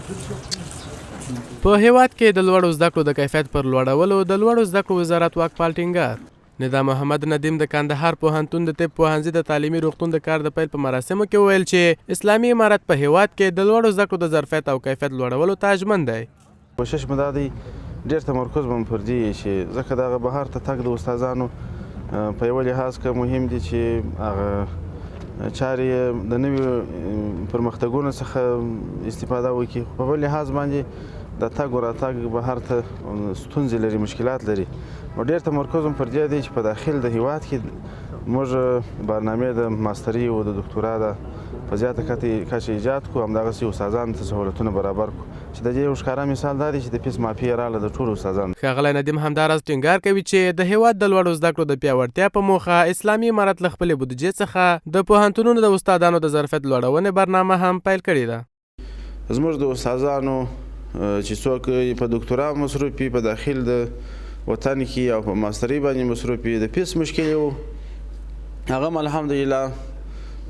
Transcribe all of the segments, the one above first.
په هېواد کې د لوړو زده کړو د کیفیت پر لوړولو د لوړو زده کړو وزارت واکپال ټینګار. ندا محمد ندیم د کندهار پوهنتون د طب پوهنځي د تعلیمي روغتون د کار د پیل په مراسمو کې وویل چې اسلامي امارت په هېواد کې د لوړو زده کړو د ظرفیت او کیفیت لوړولو ته ژمن دی. کوشش مو دا دی ډېر تمرکز به مو پر دې وي چې ځکه دغه بهر ته تګ د استادانو په یوه لحاظ که مهم دي چې هغه چارې د نویو پرمختګونو څخه استفاده وکړي، خو په بل لحاظ باندې د تګ او راتګ بهر ته ستونزې لري، مشکلات لري. نو ډېر تمرکز هم پر دې دی چې په داخل د هیواد کې موږ برنامې د ماستري او د دکتورا د په زیاته کچه ایجاد کړو، همدغسې استادانو ته سهولتونه برابر کړو چې د دې یو ښکاره مثال دا دی چې د فیس معافي یې راغله د ټولو استادانو. ښاغلی ندیم همداراز ټینګار کوي چې د هېواد د لوړو زده کړو د پیاوړتیا په موخه اسلامي امارت له خپلې بودجې څخه د پوهنتونونو د استادانو د ظرفیت لوړونې برنامه هم پیل کړې ده. زموږ د استادانو چې څوک په دکتورا مصروف وي، په داخل د وطن کې او په ماسترۍ باندې مصروف وي، د فیس مشکل یې و، هغه هم الحمدلله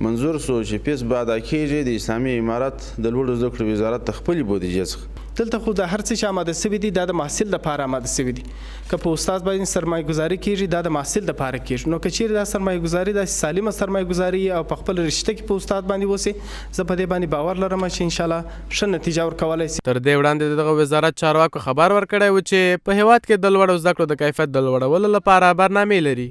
منظور شو چې فیس به ادا کېږي د اسلامي امارت د لوړو زده کړو وزارت د خپلې بودیجې څخه. دلته خو دا هر څه چې اماده شوي دي دا د محصل لپاره اماده شوي دي، که په استاد باندې سرمایه ګذاري کېږي دا د محصل لپاره کېږي، نو که چېرې دا سرمایه ګذاري داسې سالمه سرمایه ګذاري او په خپله رشته کې په استاد باندې وشي، زه په دې باندې باور لرم چې ان شاءالله ښه نتیجه ورکولای شي. تر دې وړاندې د دغه وزارت چارواکو خبر ورکړی و چې په هېواد کې د لوړو زده کړو د کیفیت د لوړولو لپاره برنامې لري.